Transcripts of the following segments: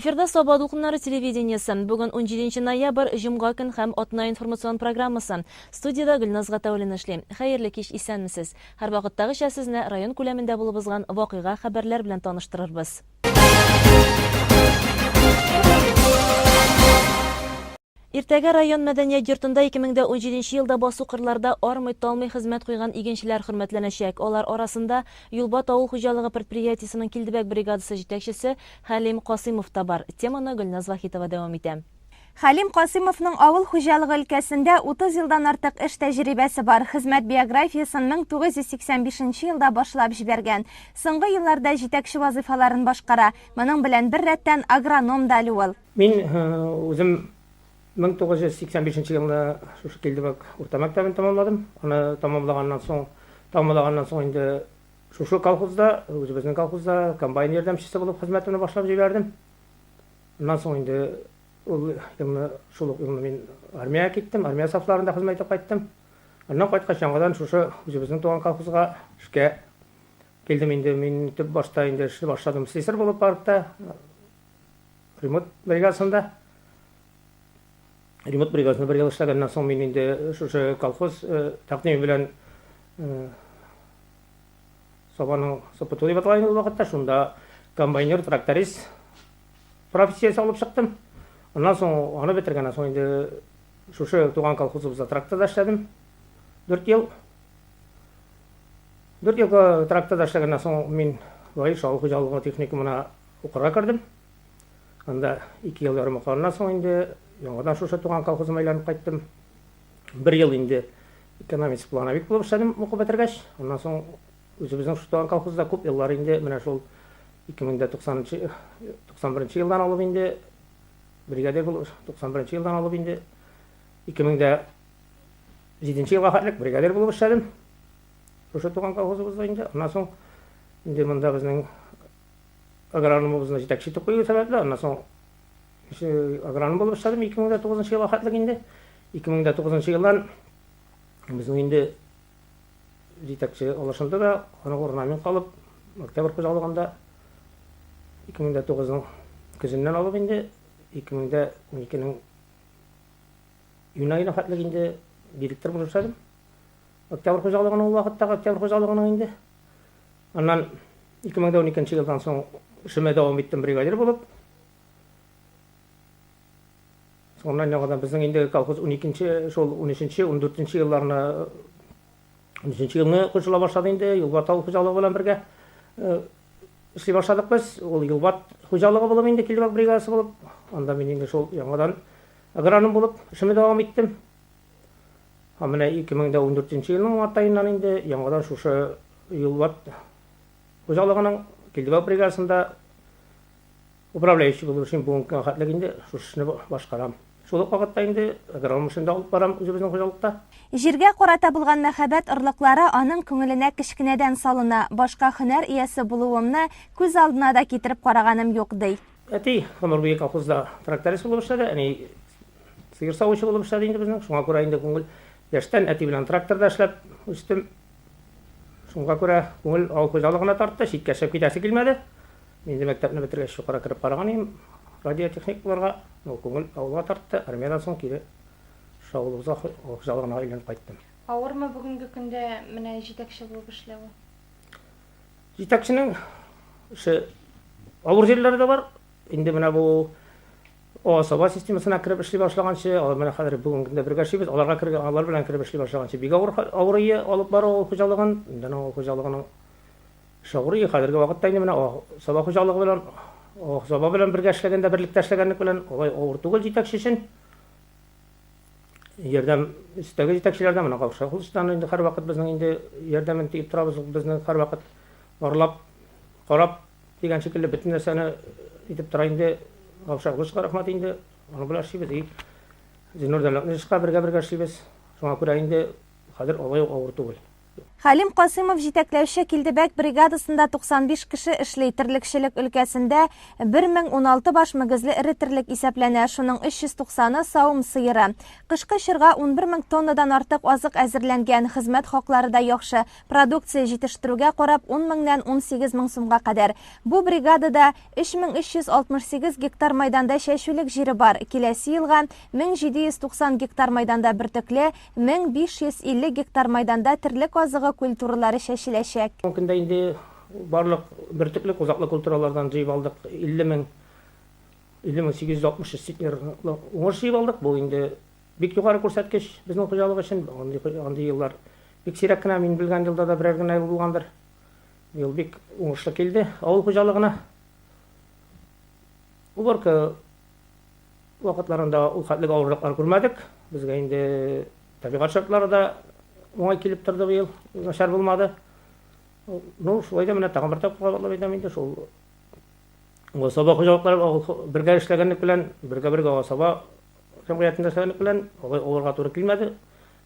Эфирда Саба дулкыннары телевидениесе. Бүген 17 ноябрь, җомга көн һәм атна информацион программасы. Студиядә Гөлназ Гатауллина эшли. Хәерле кич, исәнмесез. Һәрвакыттагыча сезне район күләмендә булып узган вакыйга, хәбәрләр белән таныштырырбыз. Иртәгә район мәдәният йортында 2017 елда басу-кырларда армый-талмый хезмәт куйган игенчеләр хөрмәтләнәчәк. Алар арасында Юлбат авыл хуҗалыгы предприятиесенең Килдебәк бригадасы җитәкчесе Хәлим Касыймов та бар. Теманы Гөлназ Вахитова дәвам итә. Хәлим Касыймовның авыл хуҗалыгы өлкәсендә 30 елдан артык эш тәҗрибәсе бар. Хезмәт биографиясен 1985 нче елда башлап җибәргән. Соңгы елларда җитәкче вазыйфаларын башкара. Моның белән беррәттән агроном да әле ул. Мин үзем 1985 елны шушы Килдебәк урта мәктәбен тәмамладым. Аны тәмамлаганнан соң, тәмамлаганнан соң инде шушы колхозда, үзебезнең колхозда комбайн ярдәмчесе булып хезмәтемне башлап җибәрдем. Аннан соң инде ул елны, шул ук елны мин армиягә киттем, армия сафларында хезмәт итеп кайттым. Аннан кайткач яңадан шушы үзебезнең туган колхозга эшкә килдем инде. Мин төп башта инде эшне башладым слесарь булып паркта. Ремонт бригадасында. Ремонт бригадасында бер ел эшләгәннән соң мин инде шушы колхоз э, тәкъдиме белән э, Сабаның СПТУ дип атала инде ул вакытта, шунда комбайнер, тракторист профессиясе алып чыктым. Аннан соң аны бетергәннән соң инде шушы туган колхозыбызда тракторда эшләдем. 4 ел. 4 ел тракторда эшләгәннән соң мин Лаеш авыл хуҗалыгы техникумына Укырга кердем. Анда 2 ел ярым укыганнан соң инде яңадан шушы туган колхозыма әйләнеп кайттым. Бер ел инде экономист плановик булып эшләдем укып бетергәч. Аннан соң үзебезнең шушы туган колхозда күп еллар инде менә шул 2090 91 елдан алып инде бригадир булып 91 елдан алып инде 2007 елга хәтлек бригадир булып эшләдем. Шушы туган колхозыбызда инде. Аннан соң инде монда безнең агрономыбызны җитәкче итеп кую сәбәпле, аннан соң агроном булып эшләдем 2009 елга хәтлек инде. 2009 елдан безнең инде җитәкче алышынды да, аның урынына мин калып, Октябрь хуҗалыгында 2009-ның көзеннән алып инде 2012-нең июнь аена хәтлек инде директор булып эшләдем. Октябрь хуҗалыгының ул вакыттагы Октябрь хуҗалыгының инде. Аннан 2012 елдан соң эшемә дәвам иттем бригадир булып. Соңыннан яңадан безнең инде колхоз 12 шул 13 14 елларны 13 елны кушыла башлады инде Юлбат авыл хуҗалыгы белән бергә э, эшли башладык без. Ул Юлбат хуҗалыгы булып инде Килдебәк бригадасы булып. Анда мин инде шул яңадан агроном булып эшемне дәвам иттем. Һәм менә 2014 елның март аеннан инде яңадан шушы Юлбат хуҗалыгының Килдебәк бригадасында управляющий булып эшлим. Бүгенге көнгә хәтлек инде шушы эшне башкарам. Шул ук вакытта инде агроном эшен дә алып барам үзебезнең хуҗалыкта. Җиргә карата булган мәхәббәт орлыклары аның күңеленә кечкенәдән салына. Башка һөнәр иясе булуымны күз алдына да китереп караганым юк, ди. Әти гомер буе колхозда тракторист булып эшләде, әни Сыер савучы булып эшләде инде безнең. Шуңа күрә инде күңел яшьтән әти белән тракторда эшләп үстем. Шуңа күрә күңел авыл хуҗалыгына тартты, читкә чыгып китәсе килмәде. Мин инде мәктәпне бетергәч югары кереп караган идем радиотехник булырга. Но күңел авылга тартты. Армиядән соң кире шушы авылыбызга авыл хуҗалыгына әйләнеп кайттым. Авырмы бүгенге көндә менә җитәкче булып эшләве? Җитәкченең эше авыр җирләре дә бар. Инде менә бу ОАСОБА системасына кереп эшли башлаганчы, алар менә хәзер бүгенге көндә бергә эшлибез, аларга кергән, алар белән кереп эшли башлаганчы бик авыр авыр ие алып бару авыл хуҗалыгын, инде авыл хуҗалыгының эше авыр ие, хәзерге вакытта инде менә ОАСОБА хуҗалыгы белән, ОАСОБА белән бергә эшләгәндә, берлектә эшләгәнлек белән алай авыр түгел җитәкче өчен. Ярдәм өстәге җитәкчеләрдән, менә Галшах Улычтан инде һәрвакыт безнең инде ярдәмен тиеп торабыз, безне һәрвакыт барлап, карап Дигән шикелле бөтен нәрсәне итеп тора инде. Галшак Лышка рәхмәт инде. Аның белән эшлибез. И Зиннур Дәүләтовичка бергә-бергә эшлибез. Шуңа күрә инде хәзер алай ук авыр түгел. Хәлим Касыймов җитәкләүче Килдебәк бригадасында 95 кеше эшли. Терлекчелек өлкәсендә 1016 баш мөгезле эре терлек исәпләнә, шуның 390-ы савым сыеры. Кышкы чорга 11 мең тоннадан артык азык әзерләнгән, хезмәт хаклары да яхшы, продукция җитештерүгә карап 10 меңнән 18 мең сумга кадәр. Бу бригадада 3368 гектар майданда чәчүлек җире бар, киләсе елга 1790 гектар майданда бөртекле, 1550 гектар майданда терлек азыгы культуралары чәчеләчәк. Бүгенге көндә инде барлык бөртекле, кузаклы культуралардан җыеп алдык 50 мең 50 мең 863 центнерлык уңыш җыеп алдык. Бу инде бик югары күрсәткеч безнең хуҗалык өчен. Андый андый еллар бик сирәк кенә, мин белгән елда да берәр генә ел булгандыр. Быел бик уңышлы килде авыл хуҗалыгына. Уборка вакытларында ул хәтлек авырлыклар күрмәдек. Безгә инде табигать шартлары да уңай килеп торды быел, начар булмады. Ну, шулай да менә тагын бер тапкыр кабатлап әйтәм инде, шул Саба хуҗалыклары бергә эшләгәнлек белән, бергә-бергә Саба җәмгыятендә эшләгәнлек белән алай авырга туры килмәде.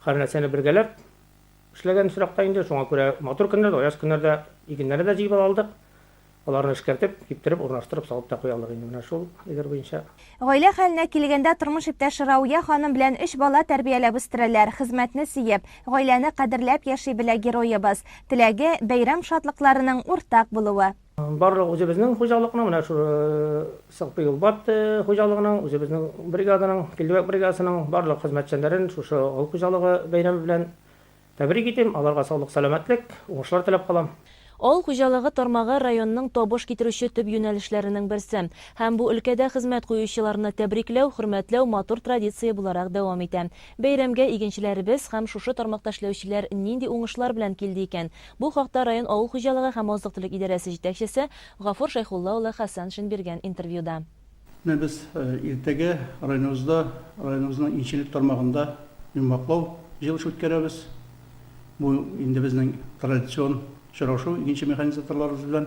Һәр нәрсәне бергәләп Эшләгән очракта инде, шуңа күрә матур көннәрдә, аяз көннәрдә игеннәрне дә җыеп ала алдык. Аларны эшкәртеп, киптереп, урнаштырып, салып та куя алдык инде менә шул әйбер буенча. Гаилә хәленә килгәндә, тормыш иптәше Рауя ханым белән өч бала тәрбияләп үстерәләр. Хезмәтне сөеп, гаиләне кадерләп яши белә героебыз. Теләге, бәйрәм шатлыкларының уртак булуы. Барлык үзебезнең хуҗалыкның, менә шул Сылпы Юлбат хуҗалыгының, үзебезнең бригаданың, Килдебәк бригадасының барлык хезмәтчәннәрен шушы авыл хуҗалыгы бәйрәме белән тәбрик итим, аларга саулык-сәламәтлек, уңышлар теләп калам. Авыл хуҗалыгы тармагы районның табыш китерүче төп юнәлешләренең берсе. Һәм бу өлкәдә хезмәт куючыларны тәбрикләү, хөрмәтләү матур традиция буларак дәвам итә. Бәйрәмгә игенчеләребез һәм шушы тармакта эшләүчеләр нинди уңышлар белән килде икән? Бу хакта район авыл хуҗалыгы һәм азык-төлек идарәсе җитәкчесе Гафур Шәйхулла улы Хәсәншин биргән интервьюда. Менә без иртәгә районыбызда, районыбызның игенчелек тармагында йомгаклау җыелышы үткәрәбез. Бу инде безнең традицион очрашу игенче-механизаторларыбыз белән.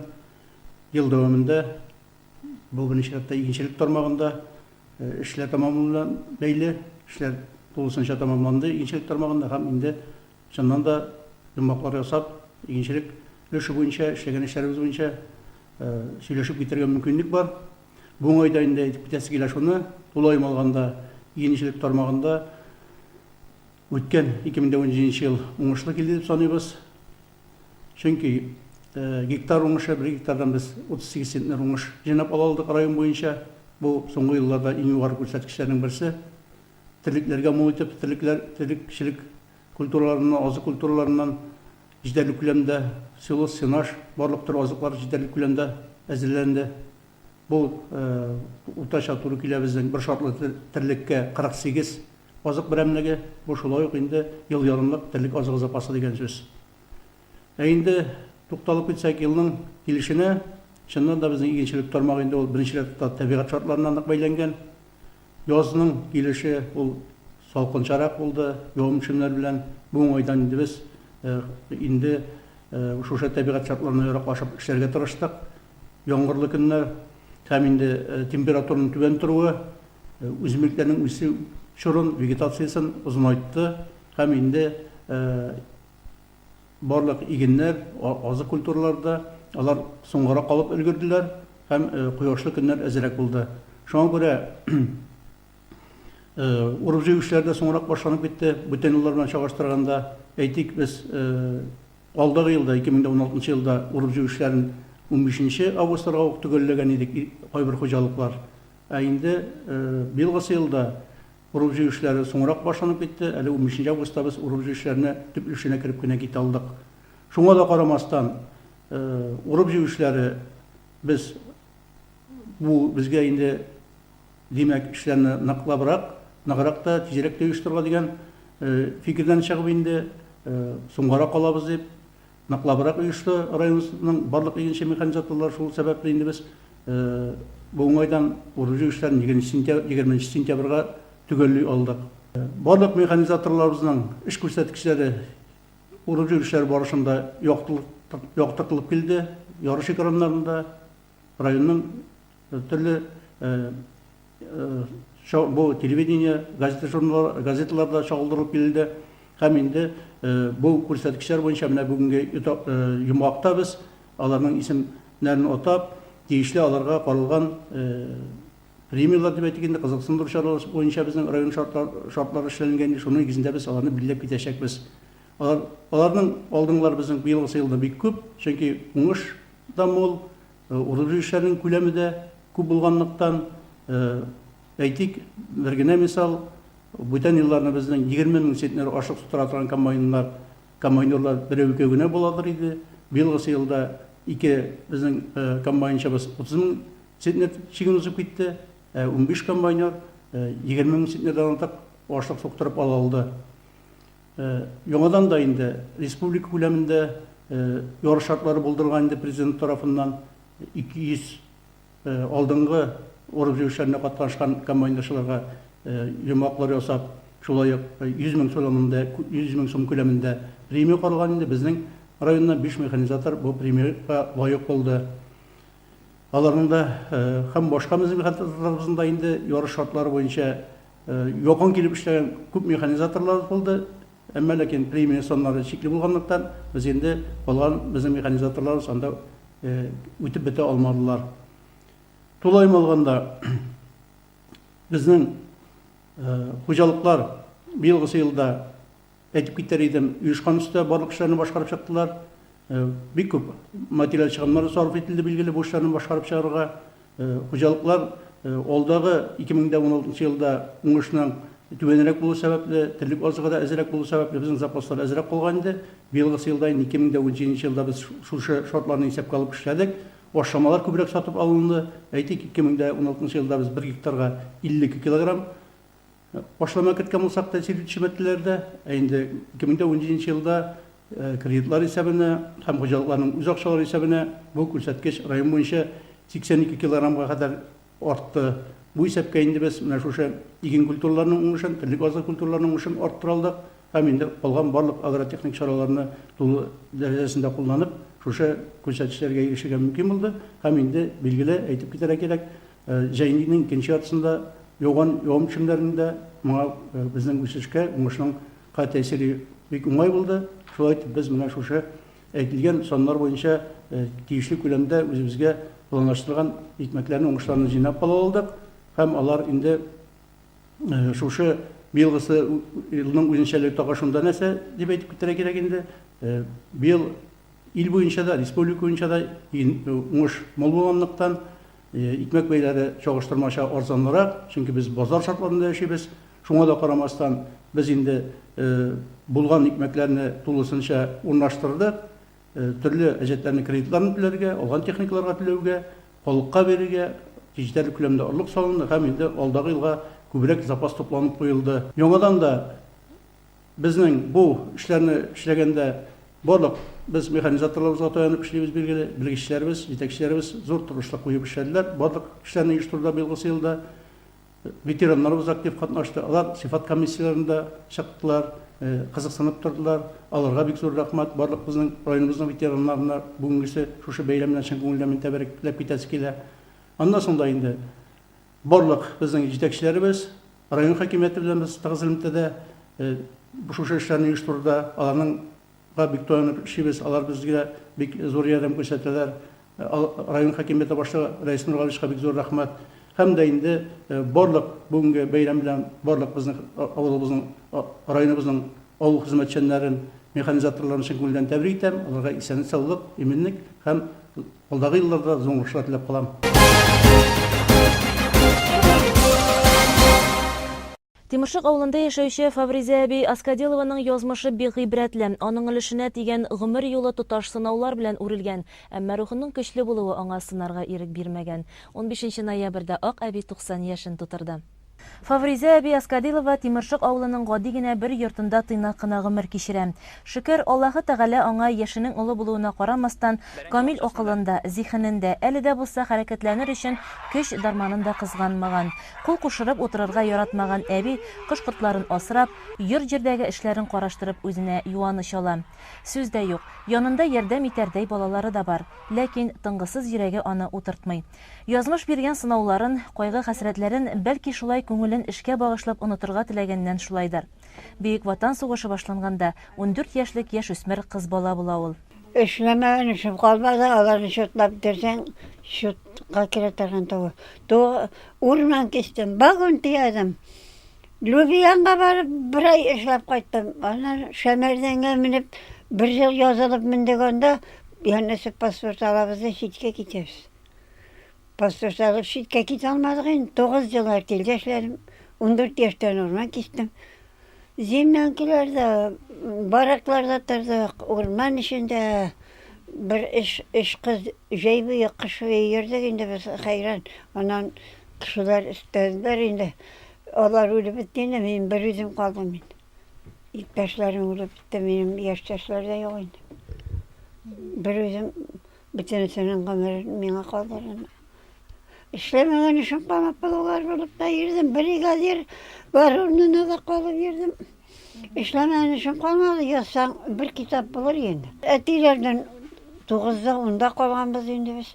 Ел дәвамында бу беренче чиратта игенчелек тармагында эшләр тәмамлану белән бәйле. Эшләр тулысынча тәмамланды игенчелек тармагында һәм инде Чыннан да, йомгаклар ясап, игенчелек өлеше буенча, эшләгән эшләребез буенча сөйләшеп китәргә мөмкинлек бар. Бу уңайда инде әйтеп китәсе килә шуны, тулаем алганда, игенчелек тармагында үткән 2017 ел уңышлы килде дип саныйбыз. Чөнки гектар уңышы, бер гектардан без 38 центнер уңыш җыйнап ала алдык район буенча. Бу соңгы елларда иң югары күрсәткечләрнең берсе. Терлекләргә мул итеп, терлекләр, терлекчелек культураларыннан, азык культураларыннан җитәрлек күләмдә силос, сенаж, барлык төр азыклар җитәрлек күләмдә әзерләнде. Бу уртача туры килә безнең бер шартлы терлеккә 48 азык берәмлеге. Бу шулай ук инде ел ярымлык терлек азыгы запасы дигән сүз. Ә инде тукталып китсәк елның килешенә, чыннан да безнең игенчелек тармагы инде ул беренче рәттә табигать шартларына нык бәйләнгән. Язның килеше ул салкынчарак булды, явым-төшемнәр белән. Бу уңайдан инде без инде шушы табигать шартларына яраклашып эшләргә тырыштык. Яңгырлы көннәр һәм инде температураның түбән торуы үсемлекләрнең үсү чорын, вегетациясен озынайтты һәм инде Барлык игеннәр, азык культуралары да алар соңгарак калып өлгерделәр һәм кояшлы көннәр әзрәк булды. Шуңа күрә урып-җыю эшләре дә соңрак башланып китте, бүтән еллар белән чагыштырганда. Әйтик, без алдагы елда, 2016 елда урып-җыю эшләрен 15 августларга ук төгәлләгән идек кайбер хуҗалыклар. Ә инде быелгысы елда Урып-җыю эшләре соңрак башланып китте, әле унбишенче августта без урып-җыю эшләренә төп өлешенә кереп кенә китә алдык. Шуңа да карамастан, урып-җыю эшләре без бу безгә инде, димәк, эшләрне ныклабрак, ныграк та, тизрәк тә оештырырга дигән фикердән чыгып инде, соңгарак калабыз дип, Ныклабрак оешты районыбызның барлык игенче механизаторлары, шул сәбәпле инде без бу уңайдан урып-җыю эшләрен 20 сентябрьгә төгәлли алдык. Барлык механизаторларыбызның эш күрсәткечләре урып-җыю эшләре барышында яктыртылып килде, ярыш экраннарында районның төрле бу телевидение, газета-журналлар, газеталарда чагылдырылып килде. Һәм инде бу күрсәткечләр буенча менә бүгенге йомгакта без аларның исемнәрен атап, тиешле аларга каралган премияләр дип әйтик инде, кызыксындыру чаралары буенча безнең район шартлары эшләнелгән инде, шуның нигезендә без аларны билгеләп китәчәкбез. Алар, аларның алдынгылары безнең быелгысы елда бик күп, чөнки уңыш да мул, урып-җыю эшләренең күләме дә күп булганлыктан, әйтик, бер генә мисал, бүтән елларны безнең 20 мең центнер ашлык суктыра торган комбайннар, комбайнерлар берәү-икәү генә буладыр иде. Быелгысы елда ике безнең комбайнчыбыз 30 мең центнер чиген узып китте, ә 15 комбайнер 20 мең центнердан артык ашлык суктырып ала алды. Яңадан да инде республика күләмендә ярыш шартлары булдырылган инде президент тарафыннан 200 алдынгы урып-җыю эшләренә катнашкан комбайнерчыларга йомгаклар ясап, шулай ук 100 мең күләмендә 100 мең сум күләмендә премия каралган инде. Безнең районнан 5 механизатор бу премиягә лаек булды. Аларның да һәм башка механизаторларыбызның да инде ярыш шартлары буенча Якын килеп эшләгән күп механизаторларыбыз булды, әмма ләкин премия саннары чикле булганлыктан, без инде калган безнең механизаторларыбыз анда үтеп бетә алмадылар. Тулаем алганда, безнең хуҗалыклар быелгысы елда Әйтеп китәр идем, оешкан өстә барлык эшләрне башкарып чыктылар. Бик күп материаль чыгымнар сарыф ителде, билгеле, бу эшләрне башкарып чыгарырга. Хуҗалыклар алдагы 2016 елда уңышның түбәнрәк булу сәбәпле, терлек азыгы да әзрәк булу сәбәпле, безнең запаслар әзрәк калган иде. Быелгысы елда инде 2017 елда без шушы шартларны исәпкә алып эшләдек. Ашламалар күбрәк сатып алынды. Әйтик, 2016 елда без бер гектарга 52 килограмм Ашлама керткән булсак та тәэсир итүче матдәләрдә, ә инде 2017 елда кредитлар исәбенә һәм хуҗалыкларның үз акчалары исәбенә бу күрсәткеч район буенча 82 килограммга кадәр артты. Бу исәпкә инде без менә шушы иген культураларының уңышын, терлек азыгы культураларының уңышын арттыра алдык һәм инде калган барлык агротехник чараларны тулы дәрәҗәсендә кулланып, шушы күрсәткечләргә ирешергә мөмкин булды һәм инде, билгеле, әйтеп китәргә кирәк, Җәйнең икенче яртысында яуган явым-төшемнәрнең дә моңа безнең үсешкә, уңышның ка тәэсире бик уңай булды. Шулай итеп, без менә шушы әйтелгән саннар буенча тиешле күләмдә үзебезгә планлаштырган икмәкләрне, уңышларны җыйнап кала алдык һәм алар инде шушы быелгысы елның үзенчәлеге тагы шунда нәрсә дип әйтеп китәргә кирәк инде, быел ил буенча да, республика буенча да уңыш мул булганлыктан, Икмәк бәяләре чагыштырмача арзанлырак, чөнки без базар шартларында яшибез. Шуңа да карамастан, без инде булган икмәкләрне тулысынча урнаштырдык. Төрле әҗәтләрне, кредитларны түләргә, алган техникаларга түләүгә, халыкка бирергә җитәрлек күләмдә орлык салынды һәм инде алдагы елга күбрәк запас тупланып куелды. Яңадан да Безнең бу эшләрне эшләгәндә барлык без механизаторларыбызга таянып эшлибез, билгеле, белгечләребез, җитәкчеләребез зур тырышлык куеп эшләделәр. Барлык эшләрне оештыруда быелгысы елда ветераннарыбыз актив катнашты. Алар сыйфат комиссияләрендә чыктылар, кызыксынып тордылар. Аларга бик зур рәхмәт. Барлык безнең районыбызның ветераннарына бүгенгесе шушы бәйрәм белән чын күңелдән мин тәбрикләп китәсе килә. Аннан соң да инде барлык безнең җитәкчеләребез, Район хакимияте белән без тыгыз элемтәдә, шушы эшләрне оештыруда аларның га бик таянып эшлибез, алар безгә бик зур ярдәм күрсәтәләр. Район хакимияте башлыгы Рәис Нургалиевичка бик зур рәхмәт. Һәм дә инде барлык бүгенге бәйрәм белән барлык безнең авылыбызның, районыбызның авыл хезмәтчәннәрен, механизаторларын чын күңелдән тәбрик итәм. Аларга исәнлек-саулык, иминлек һәм Алдагы елларда зур уңышлар теләп калам. Тимершык авылында яшәүче Фавризә әби Аскаделованың язмышы бик гыйбрәтле. Аның өлешенә тигән гомер юлы тоташ сынаулар белән үрелгән. Әмма рухының көчле булуы аңа сынарга ирек бирмәгән. Унбишенче ноябрьдә Ак әби 90 яшен тутырды. Фавризә әби Аскадилова Тимершык авылының гади генә бер йортында тыйнак кына гомер кичерә. Шөкер, Аллаһы Тәгалә аңа, яшенең олы булуына карамастан, камил акылын да, зиһенен дә, әле дә булса хәрәкәтләнер өчен көч-дарманын да кызганмаган. Кул кушырып утырырга яратмаган әби кош-кортларын асрап, йорт-җирдәге эшләрен караштырып үзенә юаныч ала. Сүз дә юк, янында ярдәм итәрдәй балалары да бар. Ләкин тынгысыз йөрәге аны утыртмый. Язмыш биргән сынауларын, кайгы-хәсрәтләрен бәлки шулай күңел. күңелен эшкә багышлап онытырга теләгәннән шулайдыр. Бөек Ватан сугышы башланганда, 14 яшьлек яшүсмер кыз бала була ул. Эшләмәгән эшем калмады, аларны счетлап бетерсәң, счетка керә торган түгел. То урман кистем, вагон төядем. Любиянга барып бер ай эшләп кайттым. Аннан Шәмәрдәнгә менеп, бер ел язылып мендек анда, янәсе паспорт алабыз да читкә китәбез. Паспорт алып читкә китә алмадык инде. 9 ел артельдә эшләдем. 14 яшьтән урман кистем. Землянкаларда, баракларда тордык, урман эчендә бер эш, эш кыз җәй буе, кыш буе йөрдек инде без хәйран. Аннан кешеләр өстәделәр инде. Алар үлеп бетте инде, мин бер үзем калдым инде. Иптәшләрем үлеп бетте, минем яшьтәшләр дә юк инде. Бер үзем Бөтенесенең гомерен миңа калдырды. Эшләмәгән эшем калмады, плугар булып та йөрдем, бригадир бар урынына да калып йөрдем. Эшләмәгән эшем калмады, язсаң, бер китап булыр инде. Әтиләрдән тугызда, унда калганбыз инде без.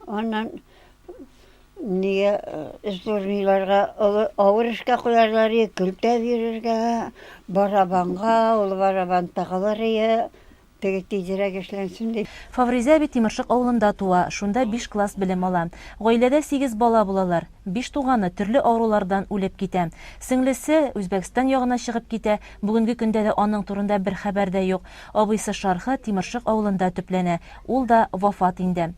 Аннан нигә сборныйларга авыр эшкә куярлар иде, көлтә бирергә, барабанга, ул барабан тыгылыр иде. Теге тизрәк эшләнсен дип. Фавризә әби Тимершык авылында туа, шунда биш класс белем ала. Гаиләдә сигез бала булалар. Биш туганы төрле авырулардан үлеп китә. Сеңлесе Үзбәкстан ягына чыгып китә, бүгенге көндә дә аның турында бер хәбәр дә юк. Абыйсы Шархы Тимершык авылында төпләнә, ул да вафат инде.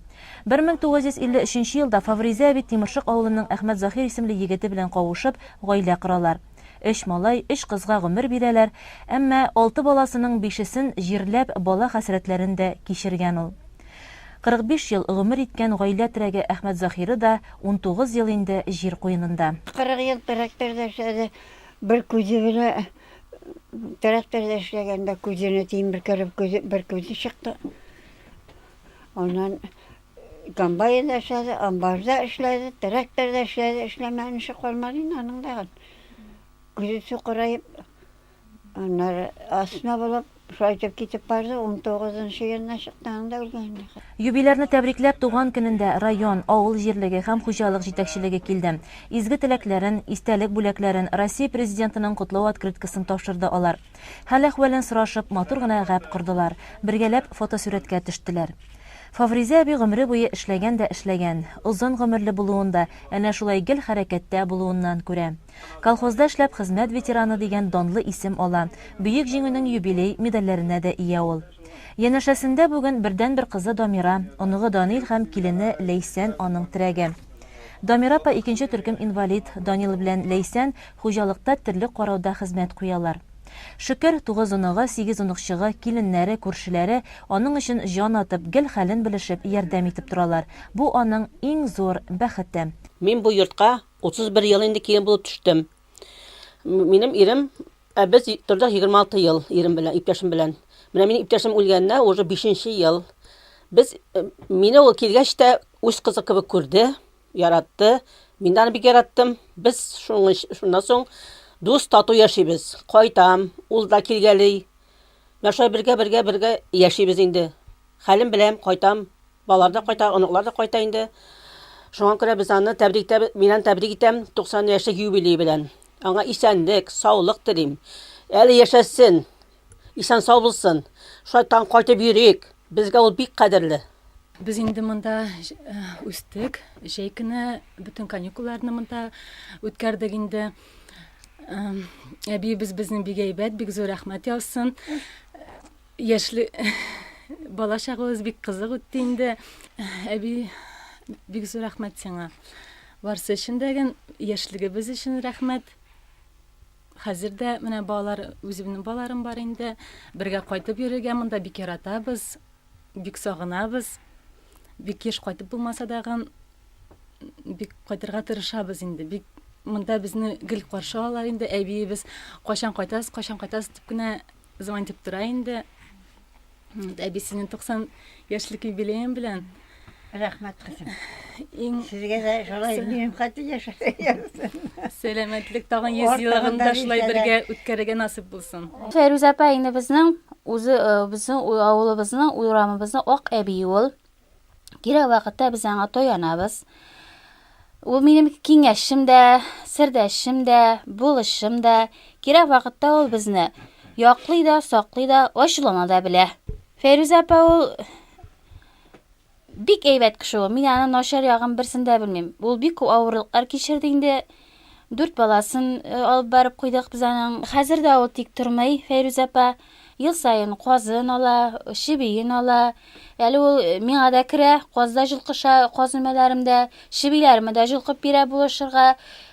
1953 елда Фавризә әби Тимершык авылының Әхмәтзаһир исемле егете белән кавышып, гаилә коралар. Өч малай, өч кызга гомер бирәләр, әмма алты баласының бишесен җирләп, бала хәсрәтләрен дә кичергән ул. 45 ел гомер иткән гаилә терәге Әхмәтзаһиры да 19 ел инде җир куенында. 40 ел тракторда эшләде. Бер күзе белән тракторда эшләгәндә күзенә тимер кереп, күзе, бер күзе чыкты. Аннан комбайнда эшләде, амбарда эшләде, тракторда эшләде, эшләмәгән эше калмады инде аның тагын. Күзе сукыраеп, аннары астма булып, шулай итеп китеп барды, 19 елына чыкты, аның да үлгән инде. Юбилярны тәбрикләп туган көнендә район, авыл җирлеге һәм хуҗалык җитәкчелеге килде. Изге теләкләрен, истәлек бүләкләрен, Россия Президентының котлау открыткасын тапшырды алар. Хәл-әхвәлен сорашып, матур гына гәп кордылар, бергәләп фотосурәткә төштеләр. Фавризә әби гомере буе эшләгән дә эшләгән. Озын гомерле булуын да әнә шулай гел хәрәкәттә булуыннан күрә. Колхозда эшләп Хезмәт ветераны дигән данлы исем ала, Бөек Җиңүнең юбилей медальләренә дә ия ул. Янәшәсендә бүген бердәнбер кызы Дамира, оныгы Данил һәм килене Ләйсән аның терәге. Дамира апа икенче төркем инвалид, Данил белән Ләйсән хуҗалыкта терлек карауда хезмәт куялар. Шөкер, тугыз оныгы, сигез оныкчыгы, киленнәре, күршеләре аның өчен җан атып, гел хәлен белешеп, ярдәм итеп торалар. Бу аның иң зур бәхете. Мин бу йортка 31 ел инде килен булып төштем. Минем ирем, ә без тордык 26 ел ирем белән, иптәшем белән. Менә минем иптәшем үлгәненә уже бишенче ел. Без, мине ул килгәч тә үз кызы кебек күрде. Яратты. Мин дә аны бик яраттым. Без шуның шуннан соң дус тату яшибез. Кайтам, ул да килгәли. Менә шулай бергә бергә бергә яшибез инде. Хәлем беләм, кайтам. Балалар да кайта, оныклар да кайта инде. Шуңа күрә без аны тәбрик итәбез, мин аны тәбрик итәм 90 яшьлек юбилее белән. Аңа исәнлек, саулык телим. Әле яшәсен, исән-сау булсын. Шулай тагын кайтып йөрик. Безгә ул бик кадерле. Без инде монда үстек. Җәй көне бөтен каникулларны монда үткәрдек инде. Әбиебез безнең бик әйбәт, бик зур рәхмәт яусын. Яшьле бала чагыбыз бик кызык үтте инде. Әби, бик зур рәхмәт сиңа. Барсы өчен дә ген, яшьлегебез өчен рәхмәт. Хәзер дә менә балалар, үземнең балаларым бар инде. Бергә кайтып йөрергә монда бик яратабыз. Бик сагынабыз. Бик еш кайтып булмаса дагын, бик кайтырга тырышабыз инде. Бик монда безне гел каршы алалар инде. Әбиебез кайчан кайтасыз, кайчан кайтасыз дип кенә звонить тора инде. Әбисенең 90 яшьлек юбилеем белән. Рәхмәт, кызым. Иң Сезгә дә шулай минем хәтле яшәргә язсын. Сәламәтлек тагын 100 еллыгын да шулай бергә үткәрергә насыйп булсын. Фәйрүзә апа инде безнең үзе э, безнең авылыбызның, урамыбызның ак әбие ул. Кирәк вакытта без аңа таянабыз. Ул минем киңәшчем дә, сердәшчем дә, булышчым да. Кирәк вакытта ул безне яклый да, саклый да, ачулана да белә. Фәйрүзә апа ул бик әйбәт кеше ул. Мин аның начар ягын берсен дә белмим. Ул бик күп авырлыклар кичерде инде. Дүрт баласын э, алып барып куйдык без аның. Хәзер дә ул тик тормый, Фәйрүзә апа. Ел саен казын ала, чебиен ала. Әле ул э, миңа да керә, каз да җылкыша, каз өмәләремдә, чебиләремә дә җылкып бирә булышырга.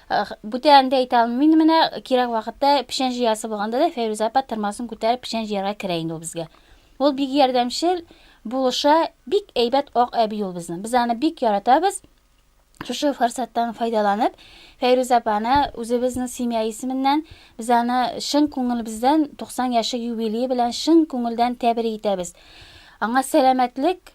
Э, бүтән дә әйтә алмыйм. Мин менә кирәк вакытта печән җыясы булганда да Фәйрүзә апа тырмасын күтәреп печән җыярга керә инде ул безгә. Ул бик ярдәмчел, булыша, бик әйбәт ак әби ул безнең. Без аны бик яратабыз. Шушы форсаттан файдаланып, Фәйрүзә апаны үзебезнең семья исеменнән без аны чын күңелебездән 90 яшьлек юбилее белән чын күңелдән тәбрик итәбез. Аңа сәламәтлек,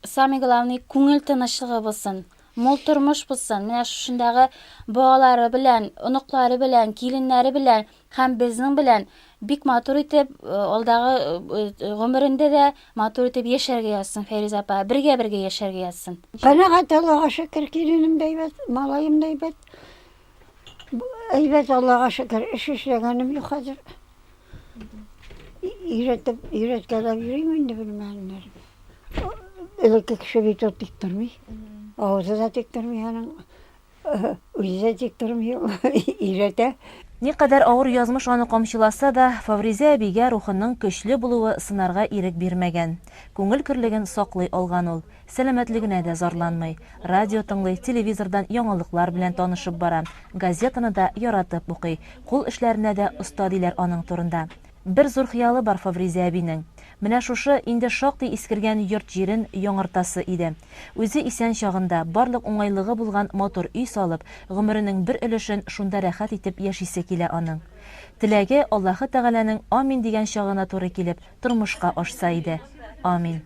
Самый главный, күңел тынычлыгы булсын, мул тормыш булсын. Менә шушындагы балалары белән, оныклары белән, киленнәре белән һәм безнең белән бик матур итеп, э, алдагы э, э, гомерендә дә матур итеп яшәргә язсын, Фәйрүзә апа. Бергә-бергә яшәргә язсын. Канәгать, Аллага шөкер, киленем дә әйбәт, малаем да әйбәт. Әйбәт, Аллага шөкер, эш эшләгәнем юк хәзер. Өйрәтеп, өйрәткәләп йөрим инде белмәгәннәрен. Элекке кеше бит ул тик тормый. Авызы да тик тормый аның. Үзе дә тик тормый ул, өйрәтә. Никадәр авыр язмыш аны камчыласа да, Фавризә әбигә рухының көчле булуы сынарга ирек бирмәгән. Күңел көрлеген саклый алган ул. Сәламәтлегенә дә зарланмый. Радио тыңлый, телевизордан яңалыклар белән танышып бара, газетаны да яратып укый, кул эшләренә дә оста диләр аның турында. Бер зур хыялы бар Фавризә әбинең. Менә шушы, инде шактый искергән йорт-җирен яңартасы иде. Үзе исән чагында, барлык уңайлыгы булган матур өй салып, гомеренең бер өлешен шунда рәхәт итеп яшисе килә аның. Теләге, Аллаһы Тәгаләнең амин дигән чагына туры килеп, тормышка ашса иде. Амин.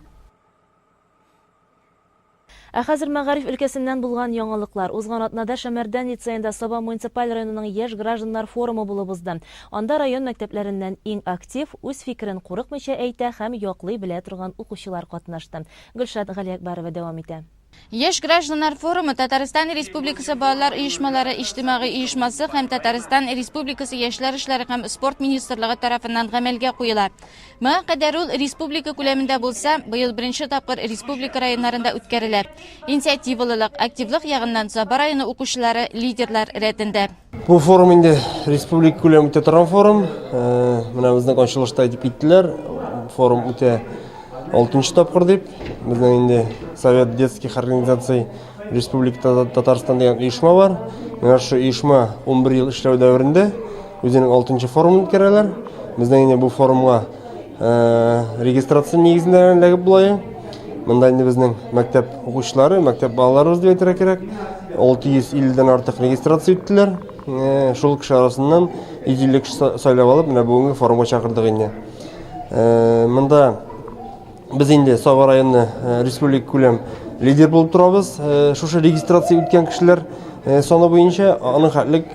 Ә хәзер мәгариф өлкәсеннән булган яңалыклар. Узган атнада Шәмәрдән лицеенда Саба муниципаль районының яшь гражданнар форумы булып узды. Анда район мәктәпләреннән иң актив, үз фикерен курыкмыйча әйтә һәм яклый белә торган укучылар катнашты. Гөлшат Галиәкбәрова дәвам итә. Яшь гражданнар форумы Татарстан Республикасы Балалар оешмалары иҗтимагый оешмасы һәм Татарстан Республикасы Яшьләр эшләре һәм спорт министрлыгы тарафыннан гамәлгә куела. Моңа кадәр ул республика күләмендә булса, быел беренче тапкыр республика районнарында үткәрелә. Инициативалылык, активлык ягыннан Саба районы укучылары лидерлар рәтендә. Бу форум инде республика күләм үтә торган форум. Э, менә безнең ачылышта әйтеп киттеләр. Форум үтә алтынчы тапкыр дип. Безнең инде Совет детских организаций Республика Татарстан дигән оешма бар. Менә шушы оешма 11 ел эшләү дәверендә үзенең алтынчы форумын үткәрәләр. Безнең инде бу форумга э, регистрация нигезендә эләгеп була. Монда инде безнең мәктәп укучылары, мәктәп балаларыбыз дип әйтергә кирәк. 650 дән артык регистрация үттеләр. Э, шул кеше арасыннан 150 кеше сайлап алып, менә бүгенге форумга чакырдык инде. Э, монда Без инде Саба районы э, республика күләм лидер булып торабыз. Э, шушы регистрация үткән кешеләр э, саны буенча аның хәтлек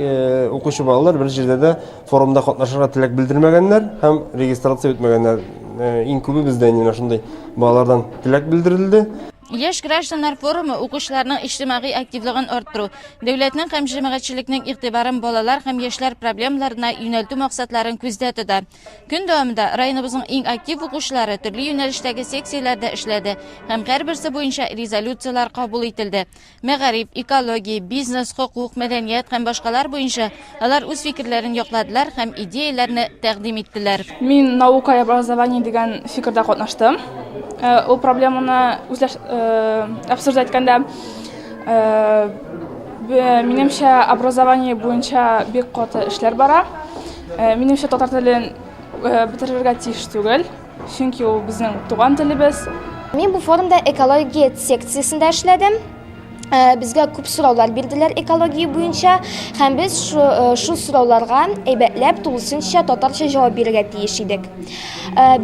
укучы балалар бер җирдә дә форумда катнашырга теләк белдермәгәннәр һәм регистрация үтмәгәннәр. Иң күбе бездә инде менә шундый балалардан теләк белдерелде. Яшь гражданнар форумы укучыларның иҗтимагый активлыгын арттыру, дәүләтнең һәм җәмәгатьчелекнең игътибарын балалар һәм яшьләр проблемаларына юнәлтү максатларын күздә тота. Көн дәвамында районыбызның иң актив укучылары төрле юнәлештәге секцияләрдә эшләде һәм һәрберсе буенча резолюцияләр кабул ителде. Мәгариф, экология, бизнес, хокук, мәдәният һәм башкалар буенча алар үз фикерләрен якладылар һәм идеяләрне тәкъдим иттеләр. Мин наука и образование дигән фикердә катнаштым. Э, ул проблеманы үзләш э, обсуждать иткәндә э, минемчә образование буенча бик каты эшләр бара. Э, минемчә, татар телен э, бетерергә тиеш түгел, чөнки ул безнең туган телебез. Мин бу форумда экология секциясендә эшләдем. Э, безгә күп сораулар бирделәр экология буенча һәм без шул сорауларга әйбәтләп тулысынча татарча җавап бирергә тиеш идек.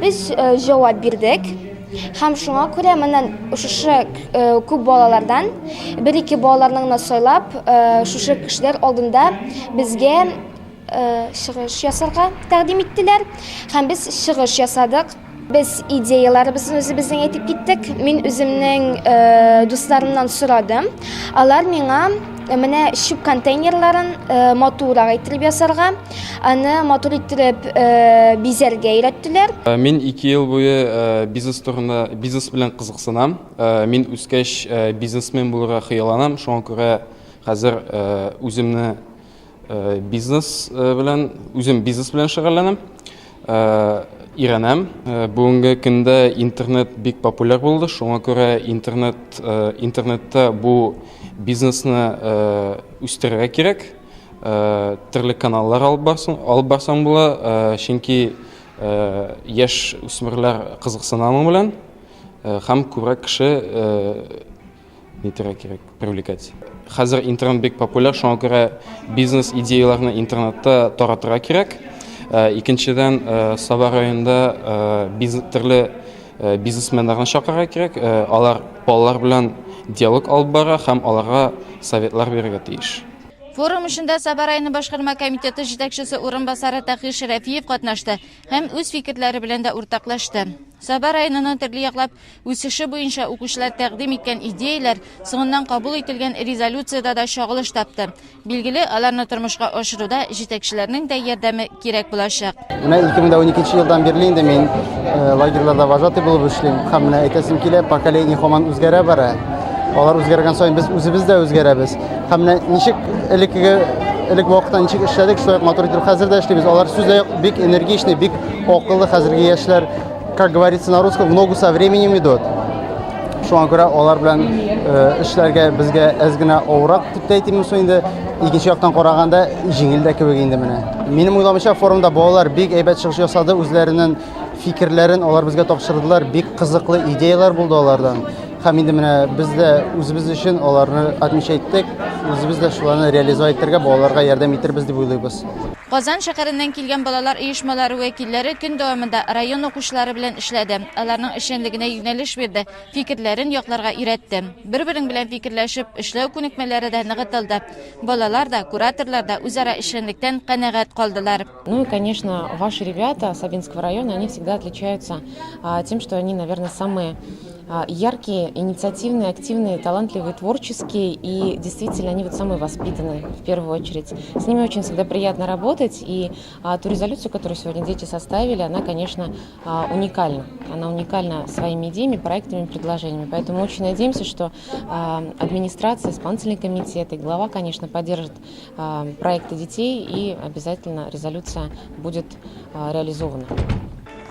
Без җавап бирдек һәм шуңа күрә менә шушы күп балалардан бер-ике балаларны гына сайлап, шушы кешеләр алдында безгә Э, чыгыш ясарга тәкъдим иттеләр һәм без чыгыш ясадык. Без идеяларыбызны үзебезнең әйтеп киттек. Мин үземнең э, дусларымнан сорадым. Алар миңа Менә чүп контейнерларын матуррак иттереп ясарга, аны матур иттереп бизәргә өйрәттеләр. Мин 2 ел буе бизнес турында, бизнес белән кызыксынам. Мин үскәч бизнесмен булырга хыялланам, шуңа күрә хәзер үземне бизнес белән, үзем бизнес белән шөгыльләнәм, өйрәнәм. Бүгенге көндә интернет бик популяр булды, шуңа күрә интернет, интернетта бу бизнесны үстерергә кирәк. Төрле каналлар алып барсаң, алып барсаң була, чөнки яшь үсмерләр кызыксына аның белән һәм күбрәк кеше нитәргә кирәк, привлекать. Хәзер интернет бик популяр, шуңа күрә бизнес идеяләрне интернетта таратырга кирәк. Икенчедән, Саба районында төрле бизнесменнарны чакырырга кирәк. Алар балалар белән диалог алып бара һәм аларга советлар бирергә тиеш. Форум эшендә Саба районы башкарма комитеты җитәкчесе урынбасары Таһир Шәрәфиев катнашты һәм үз фикерләре белән дә уртаклашты. Саба районының төрле яклап үсеше буенча укучылар тәкъдим иткән идеяләр соңыннан кабул ителгән резолюциядә дә чагылыш тапты. Билгеле, аларны тормышка ашыруда җитәкчеләрнең дә ярдәме кирәк булачак. Менә 2012 елдан бирле инде мин э, лагерьларда вожатый булып эшлим. Һәм менә әйтәсем килә, поколение һаман үзгәрә бара. Алар үзгәргән саен без үзебез дә үзгәрәбез. Һәм менә ничек элеккеге элек вакытта ничек эшләдек, шулай ук матур итеп хәзер дә эшлибез. Алар сүз дә юк, бик энергичный, бик акыллы хәзерге яшьләр. Как говорится на русском, в ногу со временем идут. Шуңа күрә алар белән э, эшләргә безгә әз генә авыррак дип тә әйтим соң инде. Икенче яктан караганда җиңел дә кебек инде менә. Минем уйламыйча форумда балалар бик әйбәт чыгыш ясады, үзләренең фикерләрен алар безгә тапшырдылар, бик кызыклы идеяләр булды алардан. Һәм инде менә без дә үзебез өчен аларны отмечать иттек, үзебез дә шуларны реализовать итәргә, балаларга ярдәм итербез дип уйлыйбыз. Казан шәһәреннән килгән балалар оешмалары вәкилләре көн дәвамында район укучылары белән эшләде, аларның эшчәнлегенә юнәлеш бирде, фикерләрен якларга өйрәтте. Бер-берең белән фикерләшеп эшләү күнекмәләре дә ныгытылды. Балалар да, кураторлар да үзара эшчәнлектән канәгать калдылар. Ну и, конечно, ваши ребята Сабинского района, они всегда отличаются тем, что они, наверное, самые яркие, инициативные, активные, талантливые, творческие и действительно они вот самые воспитанные в первую очередь. С ними очень всегда приятно работать и ту резолюцию, которую сегодня дети составили, она, конечно, уникальна. Она уникальна своими идеями, проектами, предложениями. Поэтому очень надеемся, что администрация, исполнительный комитет и глава, конечно, поддержат проекты детей и обязательно резолюция будет реализована.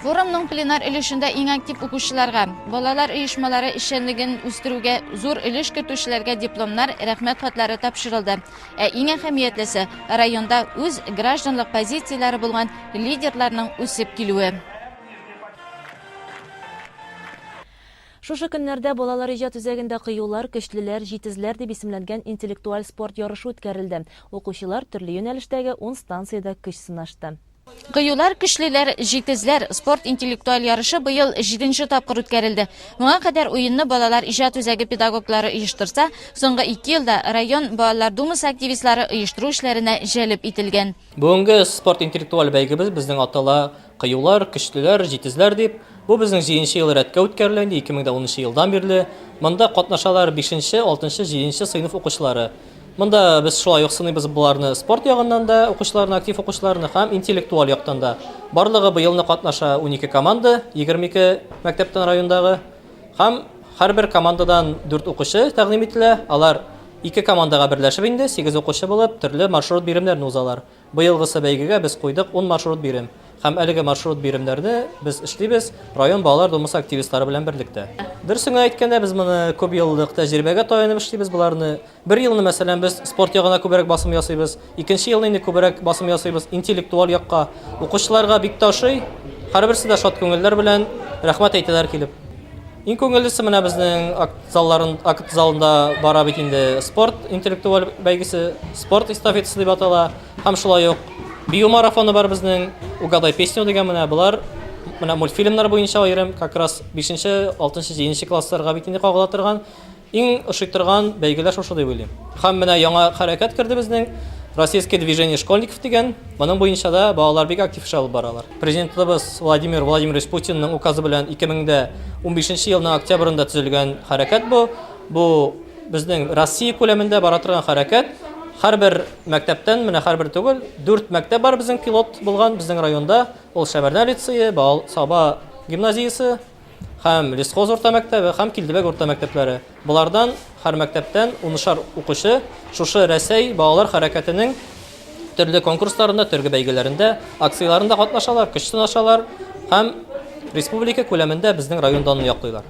Форумның пленар өлешендә иң актив укучыларга, балалар оешмалары эшчәнлеген үстерүгә зур өлеш кертүчеләргә дипломнар, рәхмәт хатлары тапшырылды. Ә иң әһәмиятлесе, районда үз гражданлык позицияләре булган лидерларның үсеп килүе. Шушы көннәрдә Балалар иҗат үзәгендә Кыюлар, көчлеләр, җитезләр дип исемләнгән интеллектуаль спорт ярышы үткәрелде. Укучылар төрле юнәлештәге ун станциядә көч сынашты. Кыюлар, көчлеләр, җитезләр спорт-интеллектуаль ярышы быел җиденче тапкыр үткәрелде. Моңа кадәр уенны Балалар иҗат үзәге педагоглары оештырса, соңгы ике елда район Балалар думасы активистлары оештыру эшләренә җәлеп ителгән. Бүгенге спорт-интеллектуаль бәйгебез безнең атала Кыюлар, көчлеләр, җитезләр дип. Бу безнең җиденче ел рәткә үткәрелә инде, 2010 елдан бирле. Монда катнашалар бишенче, алтынчы, җиденче сыйныф укучылары. Монда без шулай ук сыныйбыз боларны спорт ягыннан да, укучыларны, актив укучыларны һәм интеллектуаль яктан да. Барлыгы быелны катнаша 12 команда, 22 мәктәптән райондагы. Һәм һәрбер командадан 4 укучы тәкъдим ителә. Алар ике командага берләшеп инде, 8 укучы булып, төрле маршрут биремнәрен узалар. Быелгысы бәйгегә без куйдык ун маршрут бирем. Һәм әлеге маршрут биремнәрне без эшлибез район балалар думасы активистлары белән берлектә. Дөресен генә әйткәндә, без моны күп еллык тәҗрибәгә таянып эшлибез боларны. Бер елны, мәсәлән, без спорт ягына күбрәк басым ясыйбыз, икенче елны инде күбрәк басым ясыйбыз интеллектуаль якка. Укучыларга бик тә ошый, һәрберсе дә шат күңелләр белән рәхмәт әйтәләр килеп. Иң күңеллесе менә безнең акт залларын, акт залында бара бит инде спорт интеллектуаль бәйгесе, спорт эстафетасы дип атала. Һәм шулай ук бию марафоны бар безнең, Угадай песню дигән менә болар менә мультфильмнар буенча аерым, как раз 5-нче, 6-нчы, 7-нче классларга бит инде кагыла торган. Иң ошый торган бәйгеләр шушы дип уйлыйм. Һәм менә яңа хәрәкәт керде безнең, Российское движение школьников дигән. Моның буенча да балалар бик актив эш алып баралар. Президентыбыз Владимир Владимирович Путинның указы белән 2015 елның октябрендә төзелгән хәрәкәт бу. Бу безнең Россия күләмендә бара торган хәрәкәт. Һәрбер мәктәптән, менә һәрбер түгел, дүрт мәктәп бар безнең пилот булган безнең районда. Ул Шәмәрдән лицее, Бал, Саба гимназиясе һәм Лесхоз урта мәктәбе һәм Килдебәк урта мәктәпләре. Болардан һәр мәктәптән унышар укучы шушы Рәсәй балалар хәрәкәтенең төрле конкурсларында, төрле бәйгеләрендә, акцияләрендә катнашалар, көч сынашалар һәм республика күләмендә безнең район данын яклыйлар.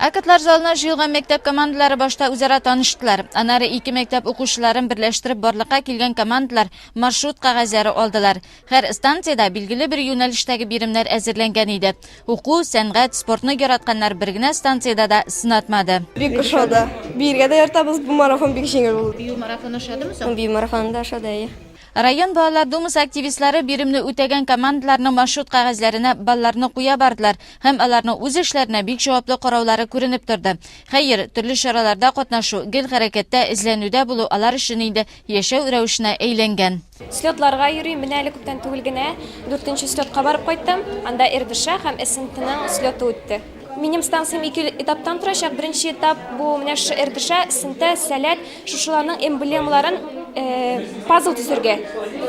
Актлар залына җыелган мәктәп командалары башта үзара таныштылар. Аннары ике мәктәп укучыларын берләштереп барлыкка килгән командалар маршрут кәгазьләре алдылар. Һәр станциядә билгеле бер юнәлештәге биремнәр әзерләнгән иде. Уку, сәнгать, спортны яратканнар бер генә станциядә дә сынатмады. Бик ошады. Биергә дә яратабыз, бу марафон бик җиңел булды. Бию марафоны ошадымы соң? Бию марафоны да ошады, әйе. Район балалар думасы активистлары биремне үтәгән командаларның маршрут кәгазьләренә балларны куя бардылар һәм аларның үз эшләренә бик җаваплы караулары күренеп торды. Хәер, төрле чараларда катнашу, гел хәрәкәттә, эзләнүдә булу алар өчен инде яшәү рәвешенә әйләнгән. Слетларга йөрим. Менә әле күптән түгел генә дүртенче слетка барып кайттым. Анда РДШ һәм СНТның слеты үтте. Минем станциям ике этаптан торачак. Беренче этап бу менә шушы РДШ, СНТ, Сәләт, шушыларның эмблемаларын пазл төзергә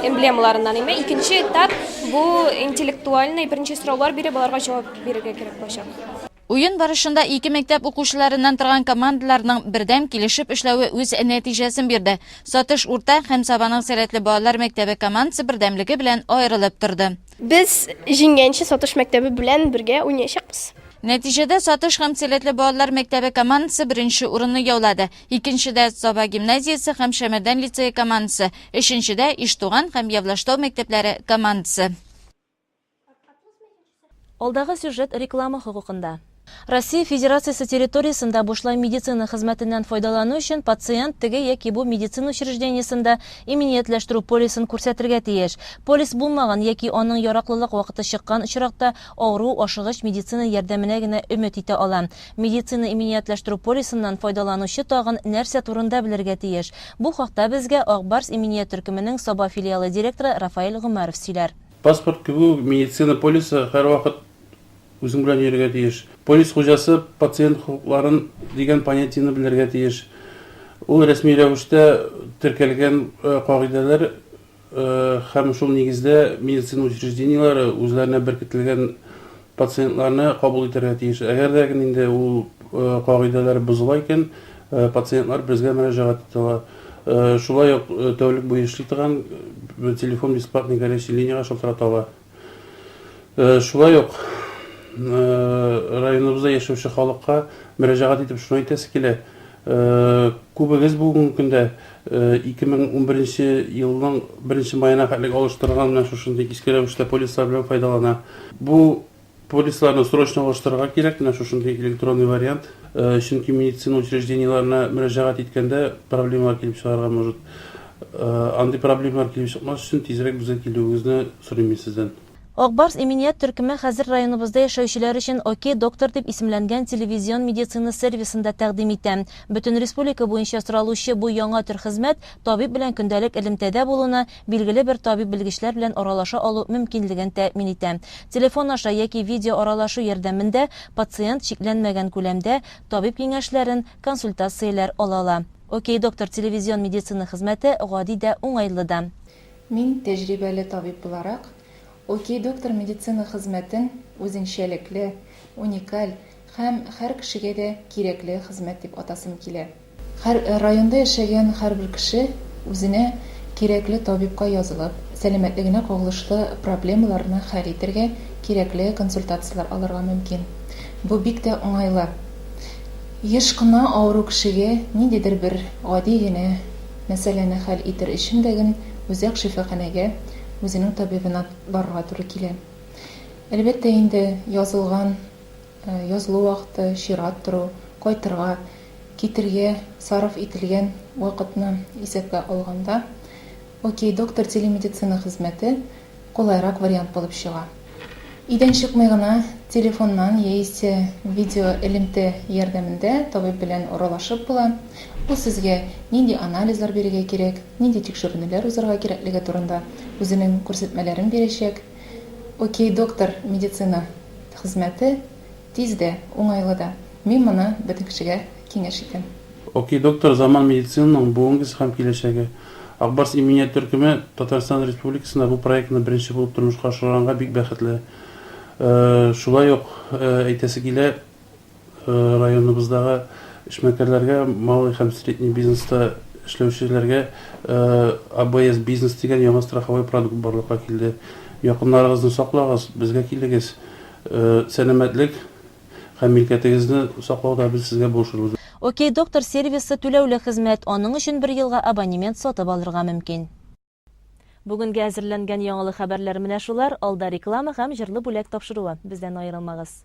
эмблемаларыннан име. Икенче этап бу интеллектуальный, беренче сораулар биреп, аларга җавап бирергә кирәк булачак. Уен барышында ике мәктәп укучыларыннан торган командаларның бердәм килешеп эшләве үз нәтиҗәсен бирде. Сатыш урта һәм Сабаның сәләтле балалар мәктәбе командасы бердәмлеге белән аерылып торды. Без җиңгәнче Сатыш мәктәбе белән бергә уйнаячакбыз. Нәтиҗәдә Сатыш һәм Сәләтле балалар мәктәбе командасы беренче урынны яулады. Икенчедә, Саба гимназиясе һәм Шәмәрдән лицее командасы, өченчедә, Иштуган һәм Явлаштау мәктәпләре командасы. Алдагы сюжет реклама хокукында. Россия Федерациясе территориясендә бушлай медицина хезмәтеннән файдалану өчен пациент теге яки бу медицина учреждениесендә иминиятләштерү полисын күрсәтергә тиеш. Полис булмаган яки аның яраклылык вакыты чыккан очракта авыру ашыгыч медицина ярдәменә генә өмет итә ала. Медицина иминиятләштерү полисыннан файдаланучы тагын нәрсә турында белергә тиеш? Бу хакта безгә Ак Барс иминият төркеменең Саба филиалы директоры Рафаэль Гомәров сөйләр. Паспорт кебек үк медицина полисы һәрвакыт үзең белән йөрергә тиеш. Полис хуҗасы пациент хокукларын дигән понятиене белергә тиеш. Ул рәсми рәвештә теркәлгән кагыйдәләр һәм шул нигездә медицина учреждениеләре үзләренә беркетелгән пациентларны кабул итәргә тиеш. Әгәр дә инде ул кагыйдәләр бозыла икән, пациентлар безгә мөрәҗәгать итә ала. Шулай ук тәүлек буе эшли торган телефон бесплатный горячий линиягә шалтырата ала. Шулай ук районыбызда яшәүче халыкка мөрәҗәгать итеп шуны әйтәсе килә, күбегез бүгенге көндә 2011 елның беренче маена хәтлек алыштырылган менә шушындый иске рәвештә полислар белән файдалана. Бу полисларны срочно алыштырырга кирәк, менә шушындый электронный вариант. Чөнки медицина учреждениеләренә мөрәҗәгать иткәндә проблемалар килеп чыгарга может. Андый проблемалар килеп чыкмас өчен тизрәк безгә килүегезне сорыйм мин сездән. Ак Барс иминият төркеме хәзер районыбызда яшәүчеләр өчен Окей, доктор дип исемләнгән телевизион медицина сервисын да тәкъдим итә. Бөтен республика буенча соралучы бу яңа төр хезмәт табиб белән көндәлек элемтәдә булуны, билгеле бер табиб-белгечләр белән аралаша алу мөмкинлеген тәэмин итә. Телефон аша яки видеоаралашу ярдәмендә пациент чикләнмәгән күләмдә табиб киңәшләрен, консультацияләр ала ала. Окей, доктор телевизион медицина хезмәте гади дә, уңайлы да. Мин, тәҗрибәле табиб буларак, Окей доктор медицина хезмәтен үзенчәлекле, уникаль һәм һәр кешегә дә кирәкле хезмәт дип атасым килә. Һәр районда яшәгән һәрбер кеше үзенә кирәкле табибка язылып, сәламәтлегенә кагылышлы проблемаларны хәл итергә, кирәкле консультацияләр алырга мөмкин. Бу бик тә уңайлы. Еш кына авыру кешегә ниндидер бер гади генә мәсьәләне хәл итер өчен дә ген үзәк шифаханәгә үзенең табибына барырга туры килә. Әлбәттә инде, язылган, язылу вакыты, чират тору, кайтырга, китергә сарыф ителгән вакытны исәпкә алганда, Окей, доктор телемедицина хезмәте кулайрак вариант булып чыга. Өйдән чыкмый гына телефоннан яисә видеоэлемтә ярдәмендә табиб белән аралашып була. Ул сезгә нинди анализлар бирергә кирәк, нинди тикшеренүләр узарга кирәклеге турында үзенең күрсәтмәләрен бирәчәк. Окей, доктор медицина хезмәте тиз дә, уңайлы да. Мин моны бөтен кешегә киңәш итәм. Окей доктор, заман медицинаның бүгенгесе һәм киләчәге. Ак Барс иминият төркеме Татарстан Республикасында бу проектны беренче булып тормышка ашырганга бик бәхетле. Шулай ук әйтәсе килә, районыбыздагы эшмәкәрләргә, малый һәм средний бизнеста эшләүчеләргә АБС бизнес дигән яңа страховой продукт барлыкка килде. Якыннарыгызны саклагыз, безгә килегез. Сәламәтлек һәм милкәтегезне саклауда без сезгә булышырбыз. Окей Доктор сервисы түләүле хезмәт, аның өчен бер елга абонемент сатып алырга мөмкин. Бүгенгә әзерләнгән яңалык хәбәрләр менә шулар, алда реклама һәм җырлы бүләк тапшыруы. Бездән аерылмагыз.